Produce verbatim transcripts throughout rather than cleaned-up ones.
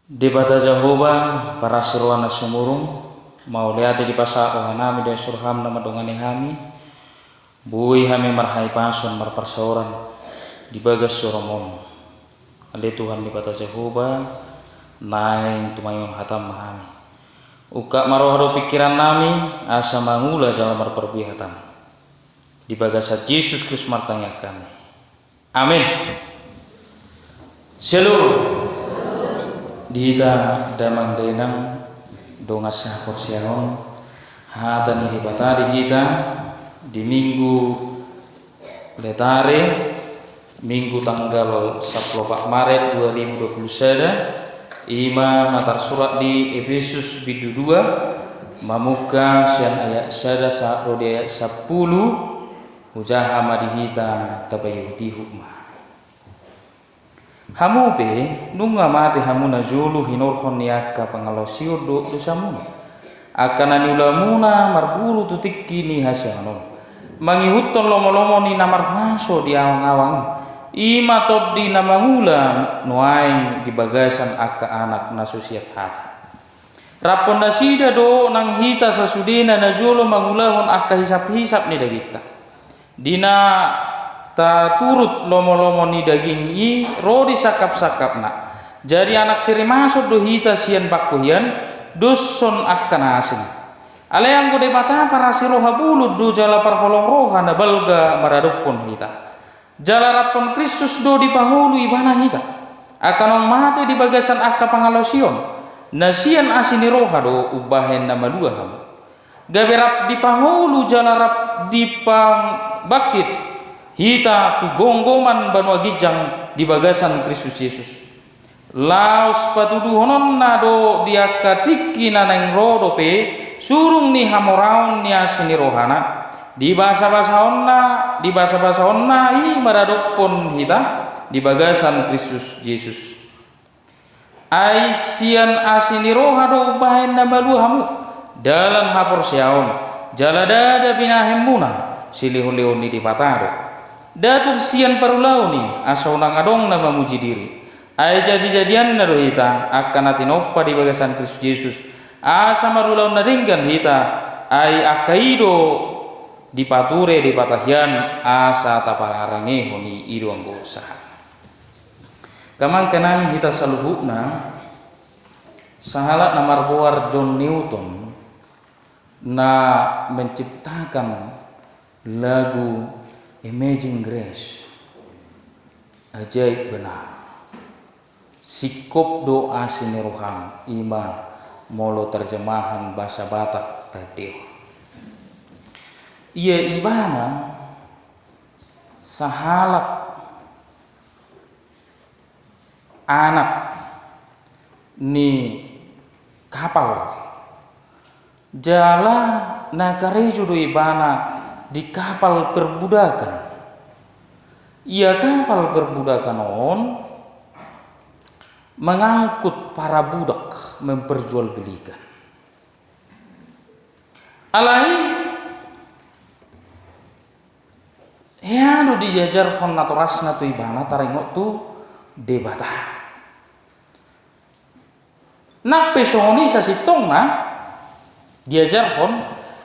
Debata Jahowa, parasi roha na sumurung, mauliate dipasahat rohanami di suruham na mandongani hami, boi hami marhahipason marparsaoran di bagas joroMon. Ale Tuhan Debata Jahowa, naeng tumangihon hatam ma hami. Ungkap ma roha dohot pingkirannami, asa mangula jala marparbue hatam. Di bagasan Jesus Kristus martangiang hami. Amin. Shalom. Di hita damang dainang dongan sahaporseaon, hata ni Debata di hita di Minggu Letare, Minggu tanggal sampulu opat Maret dua ribu dua puluh sada, i ma na tarsurat di Epesus bindu dua, mamungka sian ayat sada sahat ro di ayat sampulu. Hujaha ma di hita, tapaihutihut ma. Hamu pe, nunga mate hamu najolo hinorhon ni angka pangalaosion dohot dosamuna, angka na niulamuna marguru tu tingki ni haseangan on, mangihuthon lomolomo ni na marhuaso di awangawang i, i ma tondi na mangula nuaeng di bagasan angka anak na so siat hata. Raphon nasida do nang hita sasudena najolo mangulahon angka hisaphisap ni dagingta. Di na taturut lomolomo ni daging i ro di sangkapsangkapna, jadi anak sirimason do hita sian pangkuhian, dos songon angka na asing. Alai anggo Debata parasi roha bulung do jala parholong roha na balga maradophon hita. Jala raphon Kristus do dipangolu Ibana hita, angka naung mate di bagasan angka pangalaosion, na sian asi ni roha do umbahen na malua hamu. Gabe rap dipangolu jala rap dipabangkit hita tu gomgoman banua ginjang di bagasan Kristus Jesus. Laos patuduhononna do di angka tingki na naeng ro dope surung ni hamoraon ni asi ni rohana, dibasabasaonna, dibasabasaonna i maradophon hita di bagasan Kristus Jesus. Ai sian asi ni roha do umbahen na malua hamu, dalan haporseaon, jala ndada binahenmuna, silehonlehon ni Debata do. Nda tung sian parulaon i, asa unang adong na mamuji diri. Ai jajijadianna do hita, angka na tinompa di bagasan Kristus Jesus, asa marulaon na denggan hita, ai angka i do dipature Debata hian, asa taparangehon i, i do anggo sahat. Angka amang inang, hita saluhutna, sahalak na margoar John Newton na menciptakan lagu Amazing Grace, ajaib benar. Singkop do asi ni roham, i ma molo terjemahan bahasa Batak tadi. Ia ibana sahalak anak ni kapal. Jala na karejo do ibana di kapal perbudakan. Ia kapal perbudakan on mengangkut para budak, memperjualbelikan. Alai hea do diajarhon natorasna tu ibana taringot tu Debata. Nang pe songon i sasintongna diajarhon,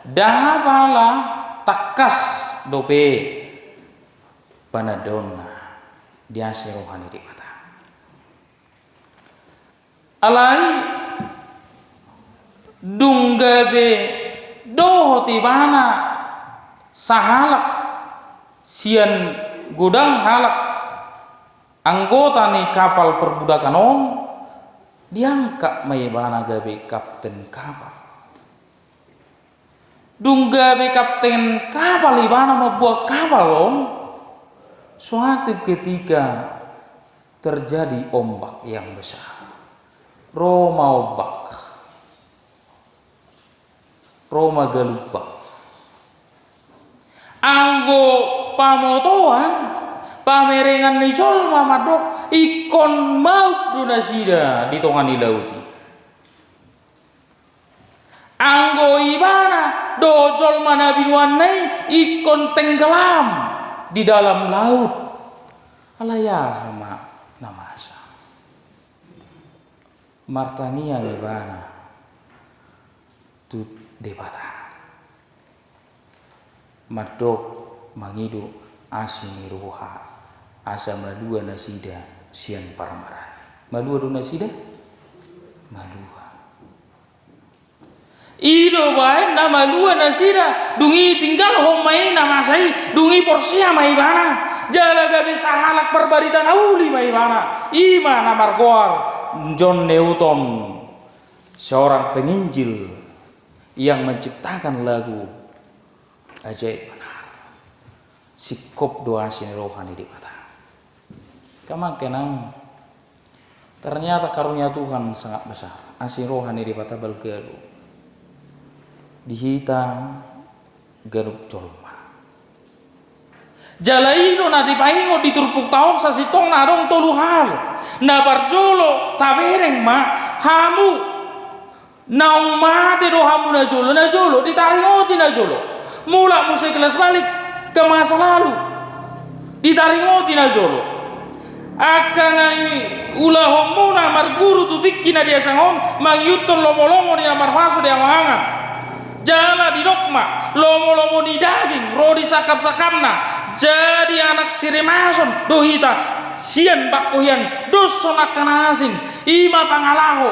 ndang pala tangkas dope panandaonna di asi roha ni Debata. Alai dung gabe dohot ibana sahalak sian godang halak anggota ni kapal perbudakan on, diangkat ma ibana gabe kapten kapal. Dung gabe kapten kapal ibana, mamboan kapal on, suatu ketika terjadi ombak yang besar. Ro ma ombak, ro ma galumbang. Anggo pamotoan, pamerengan ni jolma mandok ingkon maup do nasida di tonga ni laut i. Anggo ibana dohot jolma na binoanna i ingkon tenggelam di dalam laut. Alai aha ma na masa? Martangiang ibana tu Debata, mandok mangido asi ni roha, asa malua nasida sian parmaraan i. Malua do nasida? Malua. I do baen na malua nasida, dung i tinggalhon ma i na masa i, dung i porsea ma ibana, jala gabe sahalak parbarita na uli ma ibana. I ma na margoar John Newton, seorang penginjil yang menciptakan lagu ajaib benar. Singkop do asi ni roha ni Debata. Angka amang inang, ternyata karunia Tuhan sangat besar. Asi ni roha ni Debata balga do di hita ganup jolma. Jala i do na dipaingot di turpukta on, sasintongna adong tolu hal. Na parjolo, tabereng ma, hamu naung mate do hamu najolo, najolo, ditaringoti najolo. Mulak muse kilas balik ke masa lalu, ditaringoti najolo. Angka na iulahonmuna marguru tu tingki na diasang on, mangihuthon lomolomo ni na marhuaso di angangan. Jala didok ma, lomolomo ni daging ro di sangkapsangkapna, jadi anak sirimason do hita, sian bangko hian doshon angka na asing. I ma pangalaho,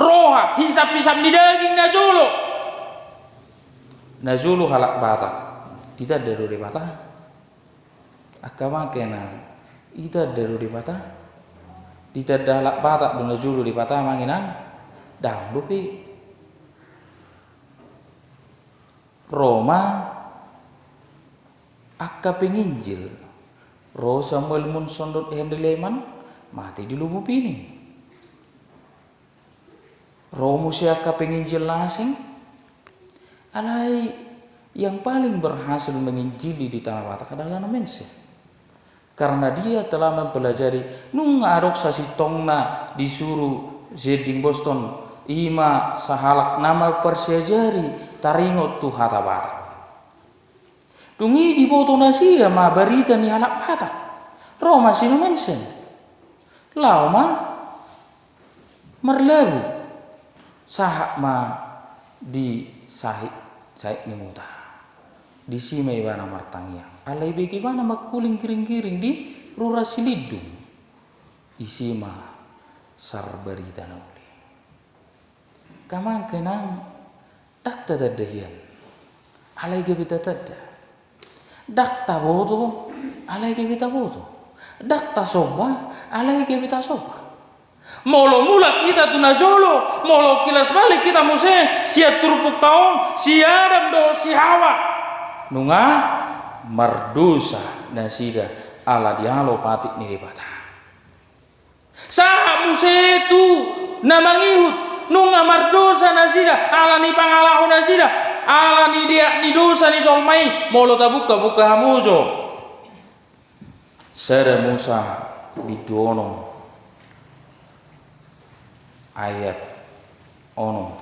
roha, hisaphisap ni daging najolo. Najolo halak Batak ditanda do Debata. Angka amang inang, ditanda do Debata? Ditanda halak Batak do najolo Debata, amang inang? Daong dope. Ro ma angka penginjil, ro Samuel Monson dohot Henry Lehman, mate di Lubu Pining. Ro muse angka penginjil na asing. Alai yang paling berhasil menginjili di Tanah Batak adalah Anak Mansion. Karena dia telah mempelajari, nunga adong sasintongna disuru Zending Boston, i ma sahalak na mamparsiajari taringot tu hata Batak. Dung i diboto nasida ma barita ni halak Batak. Ro ma si Anak Mansion. Laho ma marlabuh, sahat ma di Sahit, Sahit ni Muta. Disi ma ibana martangiang. Alai bege ibana mangkuling giringgiring di Rura Silindung. Disi ma sar barita na uli. Angka amang inang, ndang tatanda hian, alai gabe tatanda. Ndang taboto, alai gabe taboto. Ndang tasomba, alai gabe tasomba. Molo mulak hita tu najolo, molo kilas balik hita muse sian turpukta on, si Adam dohot si Hawa, nunga mardosa nasida ala dialo patik ni Debata. Sahat muse tu na mangihut, nunga mardosa nasida ala ni pangalaho nasida, ala ni deak ni dosa ni jolma i. Molo tabuka, buka hamu jo Sada Musa bindu onom ayat onom.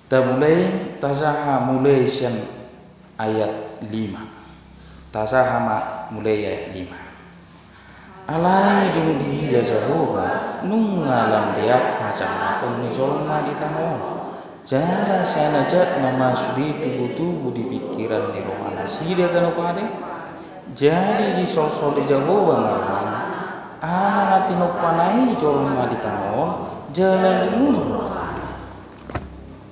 Tamulai, tajaha mulai sian ayat lima. Tajaha ma mulai ayat lima. Alai dung diida Jahowa, nunga lam deak hajahaton ni jolma di tano on. Jala sai na jatma ma sude tubutubu di pingkiran ni roha nasida ganup ate. Jadi disolsoli Jahowa ma rohana, ala na tinompana i jolma di tano on, jala lungun rohana.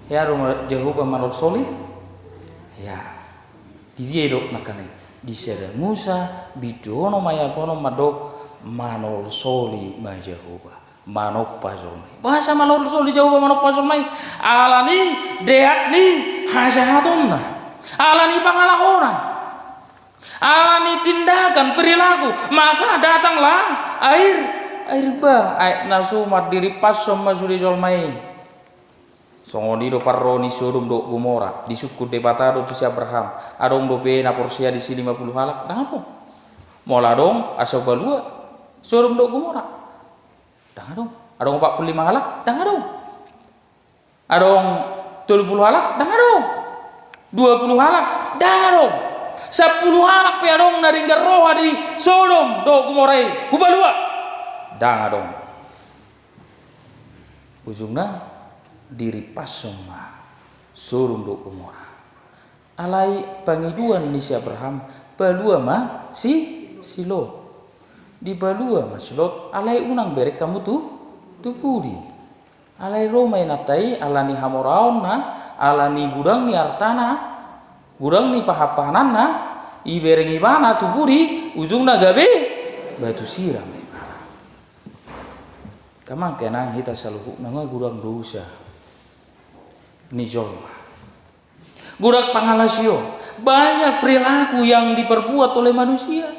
Hea do Jahowa manolsoli? Hea. Di dia didok nangkaning? Di Sada Musa bindu onom ayat onom mandok, manolsoli ma Jahowa manompa jolma i. Boasa manolsoli Jahowa manompa jolma i? Ala ni deak ni hajahatonna, ala ni pangalahona, ala ni tindakan, perilaku, maka datanglah air, air bah, aek na so mandirimpashon ma sude jolma i. Songon i do parro ni Sodom dohot Gomora, disungkun Debata do tu si Abraham. Adong dope na porsea disi lima pulu halak? Ndang adong. Molo adong, asa hupaboa Sodom dohot Gomora? Ndang adong. Adong opat pulu lima halak? Ndang adong. Adong tolu pulu halak? Ndang adong. Dua pulu halak, ndang adong. Sampulu halak pe adong na denggan roha di Sodom dohot Gomora i, hupalua. Ndang adong. Ujungna dirimpashon ma Sodom dohot Gomora. Alai pangidoan ni si Abraham, palua ma si, si Lot. Dipalua ma si Lot, alai unang bereng hamu tu, tu pudi. Alai ro ma inanta i, ala ni hamoraonna, ala ni godang ni artana, godang ni pahanpahananna, ibereng ibana tu pudi, ujungna gabe batu sirang. Angka amang inang, hita saluhutna nunga godang dosa ni jolma. Godang pangalaosion, banyak perilaku yang diperbuat oleh manusia.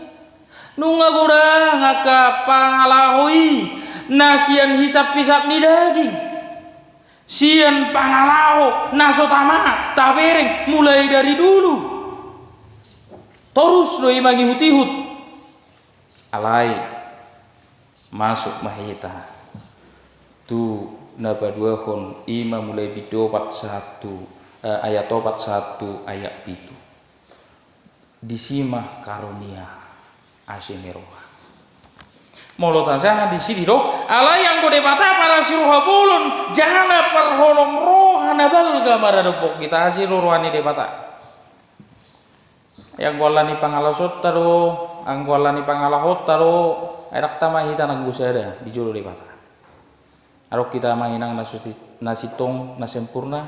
Nunga godang angka pangalaho i na sian hisap-hisap ni daging, sian pangalaho na so tama tabereng mulai dari dulu. Torus do i mangihut-ihut. Alai masuk ma hita tu na paduahon, i ma mulai bindu opat sahat tu, eh, ayat opat sahat tu ayat pitu. Disi ma karonia, asi ni roha. Molo tajaha disi didok, alai anggo Debata parasi roha bolon, jala parholong roha na balga maradophon hita, asi do roha ni Debata. Ai anggo ala ni pangalaosionta do, anggo ala ni pangalahonta do, ai ndang tama hita nanggo sada di jolo Debata. Adong hita amang inang na suti-, na sintong, na sempurna,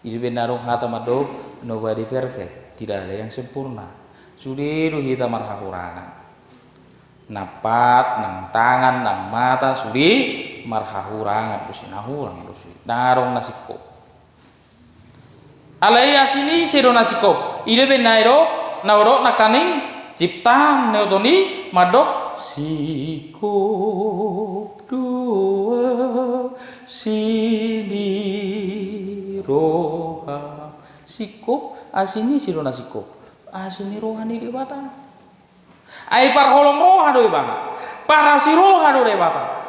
i do umbahen na adong hata mandok, nobody perfect, tidak ada yang sempurna. Sude do hita marhahurangan. Nang pat, nang tangan, nang mata, sude marhahurangan do sude, na hurang do sude. Ndang adong na singkop. Alai asi ni ise do na singkop? I do umbahen na i do, na hudok nangkaning ciptaan ni oto ni mandok singkop do asi ni roha. Singkop, asi ni ise do na singkop? Asi ni roha ni Debata. Ai parholong roha do ibana. Parasi roha do Debata.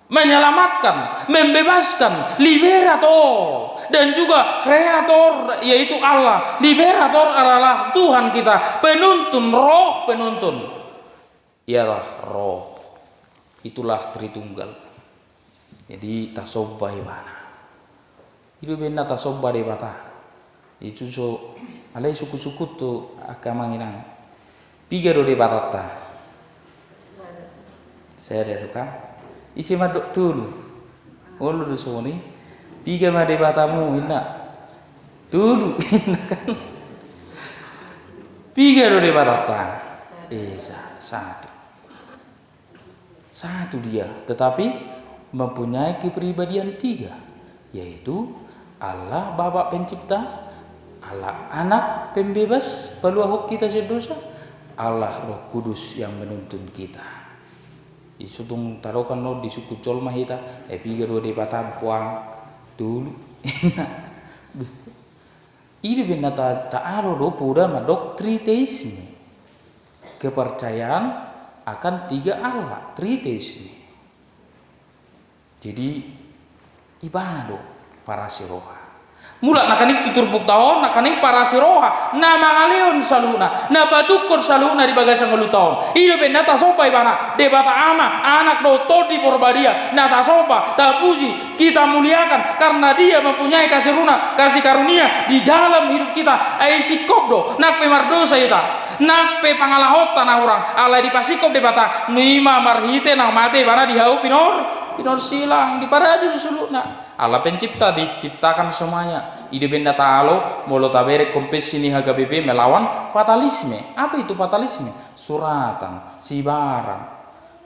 Menyelamatkan, membebaskan, liberator, dan juga kreator, yaitu Allah. Liberator adalah Tuhan kita, penuntun, roh penuntun. Ialah roh. Itulah Tritunggal. Jadi, tasomba ibana. I do umbahen na tasomba Debata. Itu so, alai sungkun-sungkun tu angka amang inang. Piga do Debatanta? Sada do kan? Ise mandok tolu? Olo do songon i. Piga ma Debatamu, inna? Tolu, inna kan? Piga do Debatanta? Eh, sa-, satu. Satu dia, tetapi mempunyai kepribadian tiga, yaitu Allah Bapa Pencipta, Allah Anak Pembebas, paluahon hita sian dosa, Allah Roh Kudus yang menuntun kita. Di so tung tadokan on di sungkun jolma hita, eh, piga do Debata, puang, tolu. Duh. I do umbahen na ta-, taalo do poda mandok triteisme. Kepercayaan akan tiga Allah, triteisme. Jadi, ibana do parasi roha. Mulak nangkaning tu turpukta on, nangkaning parasi roha, na mangalehon saluhutna, na patukkon saluhutna di bagasan ngolunta on. I do umbahen na tasomba ibana, Debata Ama, Anak dohot Tondi Porbadia, na tasomba, tapuji, kita muliakan karena Dia mempunyai kasih runa, kasih karunia di dalam hidup kita. Ai singkop do, nang pe mardosa hita, nang pe pangalahonta na hurang, alai dipasingkop Debata, nunga marhite na mate ibana di hau pinor, pinarsilang, diparade do saluhutna. Allah Pencipta, diciptakan semuanya. I do umbahen na taalo, molo taberek konfesi ni H K B P melawan fatalisme. Apa itu fatalisme? Suratan, sibaran.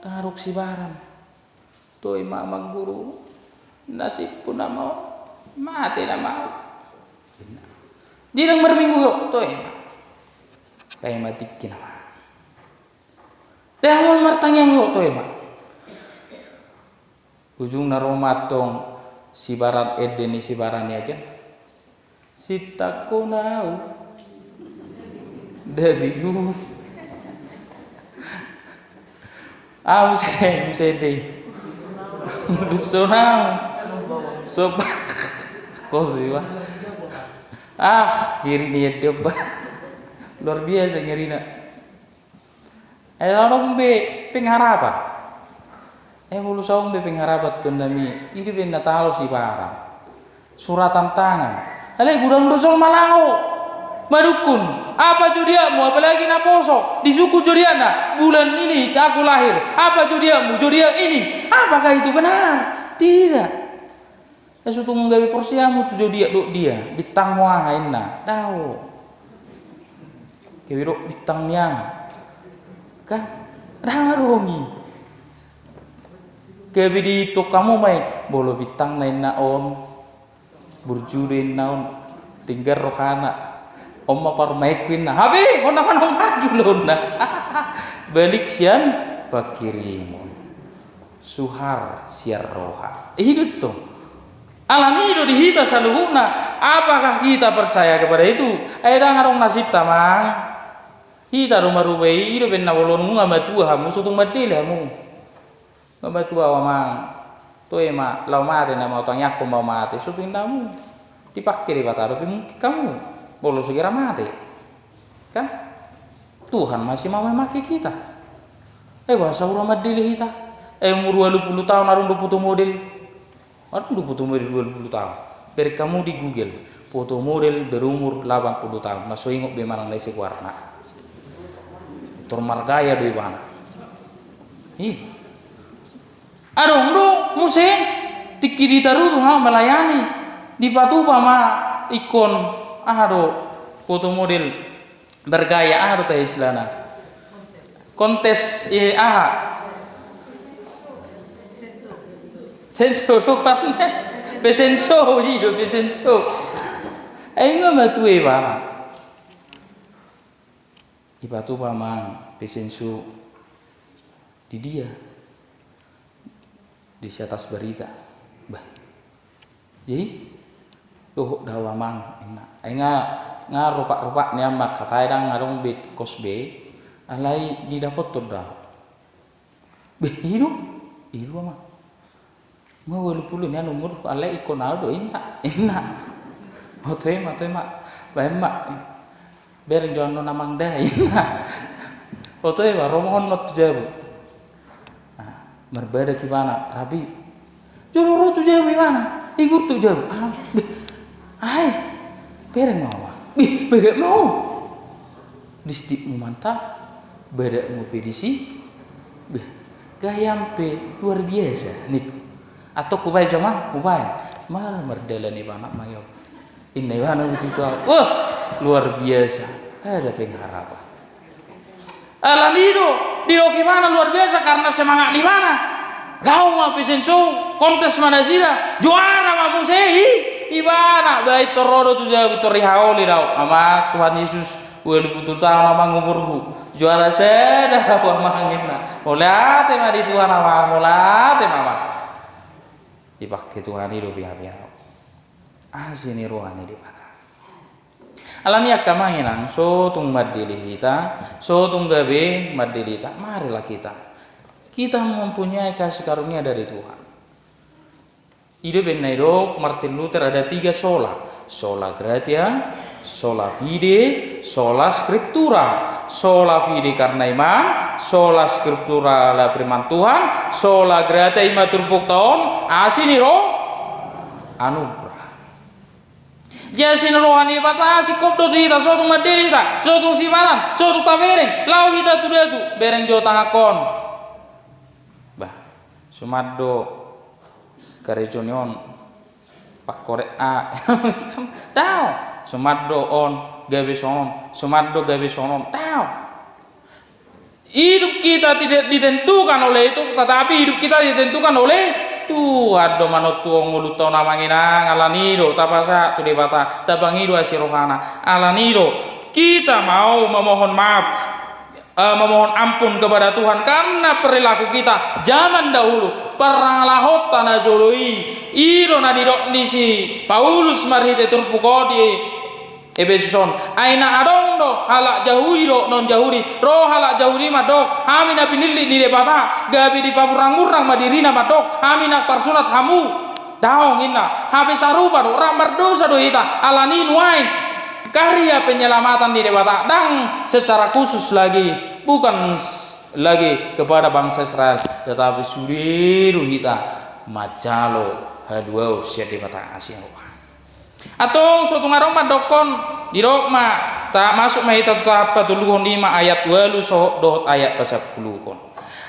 Taruh sibaran. Toe ma, Amang Guru, nasibku nama on, mate nama on. Didok marminggu ho, toe ma. Paima tingki nama. Dang martangiang ho, toe ma. Ujungna ro ma antong sibaran ende ni sibaran i, aja. Sintangkon au. Dabi u. Au se, muse de. Lusun au. Soba. Kos iwa. Ah, ngeri ni ende, bah. Luar biasa ngerina. Eh, adong be pengharapan. Eh, molo sai adong be pengharapan tu hami, i do be na talos ibana. Suratan tangan. Alai godang do jolma laho. Madungkun, apa jo diakmu, apalagi na poso, disungkun jo diakna, bulan ini aku lahir, apa jo diakmu, zodiak ini, apakah itu benar? Tidak. Eh, so tung gabe porsea hamu tu zodiak dohot dia, bintangmu aha inna, daong. Gabe dohot bintang ni aha. Kan? Ndang adong i. Gabe diitong hamu ma i, molo bintangna inna on, burju do inna on, tinggal rohana. On ma parumaenku inna. Hape, on na manongaki uluna. Balik sian pangkirimon. Suhar sian roha. I do tong. Alani i do di hita saluhutna, apakah kita percaya kepada itu? Ai ndang adong nasibta, Amang. Hita do maruba i, i do umbahen na bolon, nunga matua hamu, so tung mandele hamu. Nunga matua au, Amang. Toe ma, laho mate nama au, tangiangkon ma au mate, so tung inna hamu. Dipangke Debata dope mungkin hamu. Molo segera mate. Kan? Tuhan masih mau memakai kita. Eh, boasa hura mandele hita? Eh, umur ualu pulu taon adong do foto model. Adong do foto model ualu pulu taon. Bereng hamu di Google, foto model berumur delapan puluh tahun. Na so ingot be manang na ise goarna. Tor margaya do ibana. Ih. Adong do muse, tingki di Tarutung au melayani. Dipatupa ma ingkon, aha do, foto model bergaya, aha do tahe istilahna? Kontes, eh, aha? Senso, bukan? Pesenso, iyo, pesenso. Ai nunga matua ibana. Dipatupa ma pesenso di dia. Di siatas barita. Bah. Jadi, dohot do au, Amang, inna. Ai nga, nga rupak-rupak nian mangkatai, ndang adong be kos be, alai didapothon do au. Beh, i do, i do, Amang. Nga ualu pulu nian umurhu, alai ingkon au do, inna, inna. Oto i ma, oto i ma. Baen ma. Bereng jo annon, Amang, da, inna. Oto i ma, ro ma annon tu jabu. Nah, marbadak ibana, rabi. Jolo ro tu jabu ibana, igur tu jabu. Ah, beh, ai, bereng ma au, Amang. Beh, badak ma au. Listipmu mantap, badakmu pe disi. Beh, gayam pe luar biasa, ningku. Antong hubaen jo, Amang, hubaen. Mar, mardalan ibana mangido. Inna ibana begitu, wah, luar biasa. Ada pengharapan. Alani i do, didok ibana luar biasa karena semangat ni ibana. Laho ma pesenso, kontes ma nasida, juara ma muse i, ibana, baen tor ro do tu jabu, tor dihaoli do au. Amang, Tuhan Yesus, ualu pulu taon, Amang, umurhu. Juara sada au, Amang, inna. Mauliate ma di Tuhan, Amang, mauliate ma, Amang. Dipangke Tuhan i do beha-beha au. Asi ni roha ni Debata. Alani i, angka amang inang, so tung mandele hita, so tung gabe mandele hita, marilah kita. Kita mempunyai kasih karunia dari Tuhan. I do umbahen na didok Martin Luther ada tiga sola. Sola gratia, sola fide, sola scriptura. Sola fide karena iman, sola scriptura ala firman Tuhan, sola gratia i ma turpukta on, asi ni roha, anugerah. Jadi asi ni roha ni Debata singkop do tu hita, so tung mandele hita, so tung simalan, so tung tabereng, laho hita tu datu, bereng jo tanganhon. Bah, suman do karejo ni on, pangkorek a. Daong, suman do on gabe songon on, suman do gabe songon on, daong. Hidup kita tidak ditentukan oleh itu, tetapi hidup kita ditentukan oleh Tuhan do manontuhon ngolunta on, amang inang. Alani i do tapasahat tu Debata, tapangido asi rohana. Alani i do kita mau memohon maaf, eh, memohon ampun kepada Tuhan karena perilaku kita zaman dahulu, parhalahonta na jolo i. I do na didok ni si Paulus marhite turpuk on di Epesus on. Ai na adong do halak Jahudi dohot non Jahudi. Ro halak Jahudi mandok, hami na pinillit ni Debata, gabe dipaburang-burang ma dirina mandok, hami na tarsunat hamu. Daong inna. Hape sarupa do, rap mardosa do hita. Alani i nuaeng karya penyelamatan ni Debata, ndang secara khusus lagi, bukan s-, lagi kepada bangsa Israel, tetapi sude do hita manjalo haluaon sian Debata asi ni roha. Antong so tung adong mandokkon, didok ma, ta-, masuk ma hita tu tahap patoluhon i ma ayat ualu so-, dohot ayat pasampuluhon.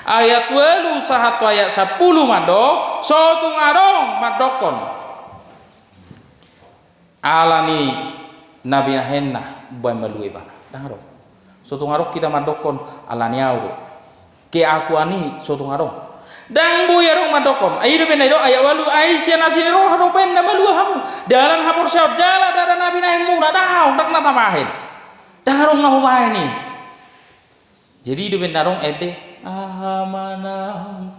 Ayat ualu sahat tu ayat sampulu mandok, so tung adong mandokkon. Ala ni na binahenna baen malua ibana. Ndang adong. So tung adong hita mandokkon ala ni au do. Keakuan i so tung adong. Ndang boi adong mandokkon. Ai i do umbahen na didok ayat ualu, ai sian asi ni roha do baen na malua hamu. Dalan haporseaon jala ndada na binahenmuna. Daong, ndang na tabahen. Ndang adong na hubahen i. Jadi i do umbahen na adong ende, aha ma na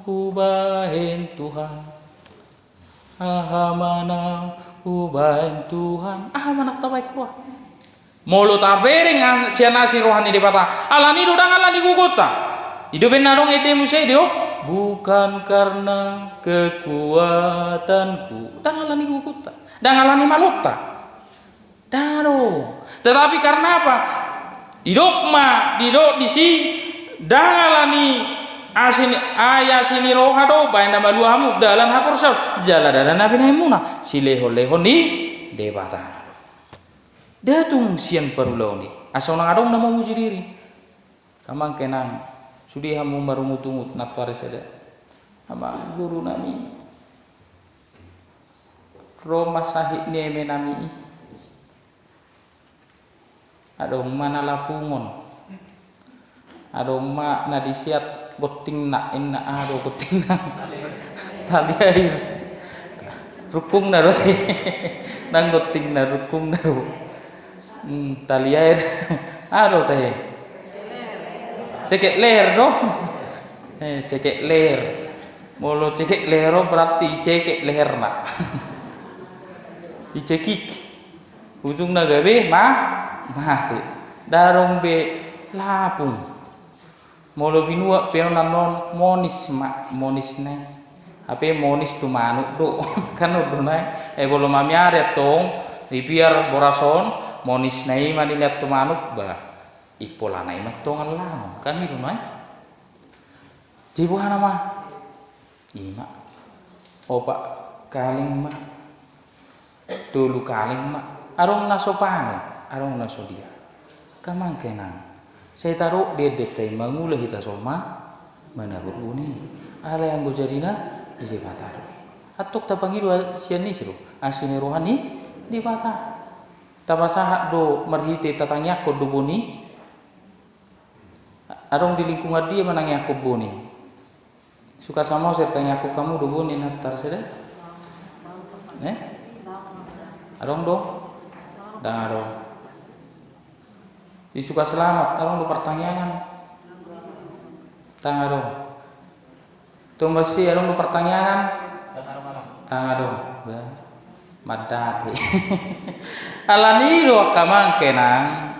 hubahen Tuhan? Aha ma na hubahen Tuhan? Aha ma na tabahen roha? Molo tabereng as-, sian asi ni roha ni Debata, ala ni i do, ndang ala ni gogonta. I do umbahen na adong ende muse do, bukan karena kekuatanku. Ndang ala ni gogonta. Ndang ala ni malonta. Ndang adong. Tetapi karena apa? Didok ma, didok disi, ndang ala ni asi ni, ai asi ni roha do baen na malua hamu, dalan haporseaon jala ndada na binahenmuna, silehonlehon ni Debata do. Ndada tung sian parulaon i. Asa unang adong na mamuji diri. Angka amang inang, sude hamu marungutungut nantoari sada. Amang guru nami, ro ma sahit ni eme nami i. Adong ma na lapungon. Adong ma na diseat gontingna, inna aha do gontingna? Tali air. Rungkungna do te. Ndang gontingna, rungkungna do. Hmm, tali air. Aha do te? Cekek leher do. Eh, cekek leher. Molo cekek leher on berarti icekek leherna. Icekik. Ujungna gabe ma-, mate. Ndang adong be lapung. Molo binuat pe on annon monis ma, monis na i. Hape monis tu manuk do. Kan on do na i. Eh, molo mamiare antong, dipiar boras on, monis na i ma dilean tu manuk, bah, impolana i ma antong allangon. Kan i do na i. Jadi boha nama? I ma. Opat kaleng ma. Tolu kaleng ma. Adong na so pangan, adong na so dia. Angka amang inang. Sai tadok di endenta i mangula hita somal ma-, manabur boni. Alai anggo jadina di Debata do. Antong tapangido sian ise do? Asi ni roha ni Debata. Tapasahat do marhite tatangiangkon do boni. Adong di lingkungan dia manangiangkon boni? Suka Samosir, tangiangkon hamu do boni na tarseda? Eh? Adong do? Ndang adong. Di Suka Selamat, adong do partangiangan? Ndang adong. Tombas i, adong do partangiangan? Ndang adong. Bah. Mandate. Ala ni i do angka amang inang.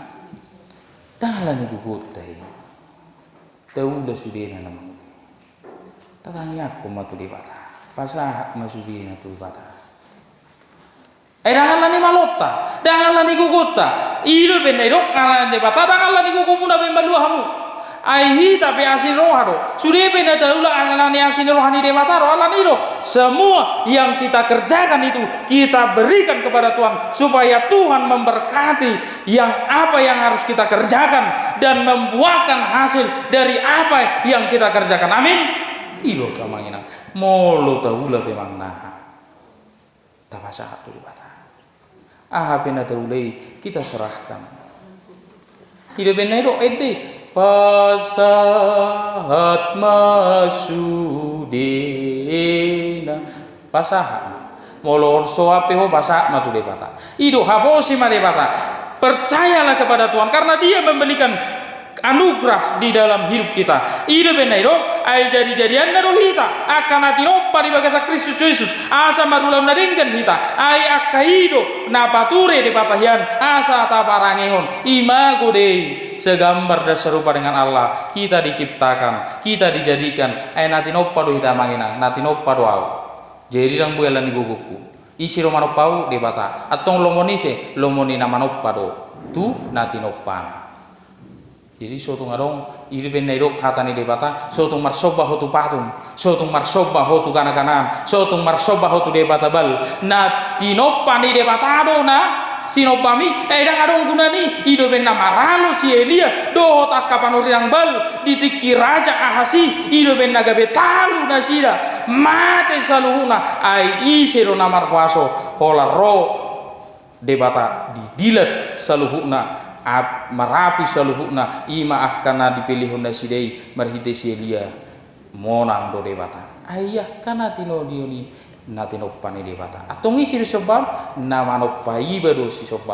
Ndang ala ni gogonta i. Taula sudena na mangula. Tatangiangkon ma tu Debata. Pasahat ma sudena tu Debata. Ai ndang ala ni malonta, ndang ala ni gogonta. I do umbahen na didok ala ni Debata, ndang ala ni gogomuna baen malua hamu. Ai hita pe asi ni roha do. Sude pe na taula ala ni asi ni roha ni Debata do, ala ni i do. Semua yang kita kerjakan itu kita berikan kepada Tuhan supaya Tuhan memberkati yang apa yang harus kita kerjakan dan membuahkan hasil dari apa yang kita kerjakan. Amin. I do angka amang inang. Molo taula pe mangaha. Tapasahat tu Debata. Aha pe na taula i, kita serahkan. I do umbahen na didok ende, pasahat ma sudena. Pasahat ma. Molo on so ate ho, pasahat ma tu Debata. I do, haposi ma Debata. Percayalah kepada Tuhan, karena Dia memberikan anugerah di dalam hidup kita. I do umbahen na didok, ai jadi-jadianna do hita angka na tinompa di bagasan Kristus Jesus, asa marulaon na denggan hita. Ai angka i do na pature Debata hian, asa taparangehon. Imago Dei, segambar dan serupa dengan Allah. Kita diciptakan, kita dijadikan. Ai na tinompa do hita amang inang, na tinompa do ahu. Jadi ndang boi ala ni gogongku. Ise do manompa ahu? Debata. Antong lomo ni ise? Lomo ni na manompa do. tu na tinompa. Jadi so tung adong, i do umbahen na didok hata ni Debata, so tung marsomba ho tu patung, so tung marsomba ho tu ganaganaan, so tung marsomba ho tu debata Baal. Na tinompa ni Debata do na sinombami, ai ndang adong gunana i. I do umbahen na maralo si Elia dohot angka panurirang Baal di tingki Raja Ahas i. I do umbahen na gabe talu nasida, mate saluhutna. Ai ise do na marhuaso? Holan ro Debata, didilat saluhutna, ap-, marapi saluhutna, i ma angka na dipelehon nasida i marhite si Elia. Monang do Debata. Ai angka na tinodihon i na tinompa ni Debata. Antong ise do sisomba? Na manompa iba do sisomba.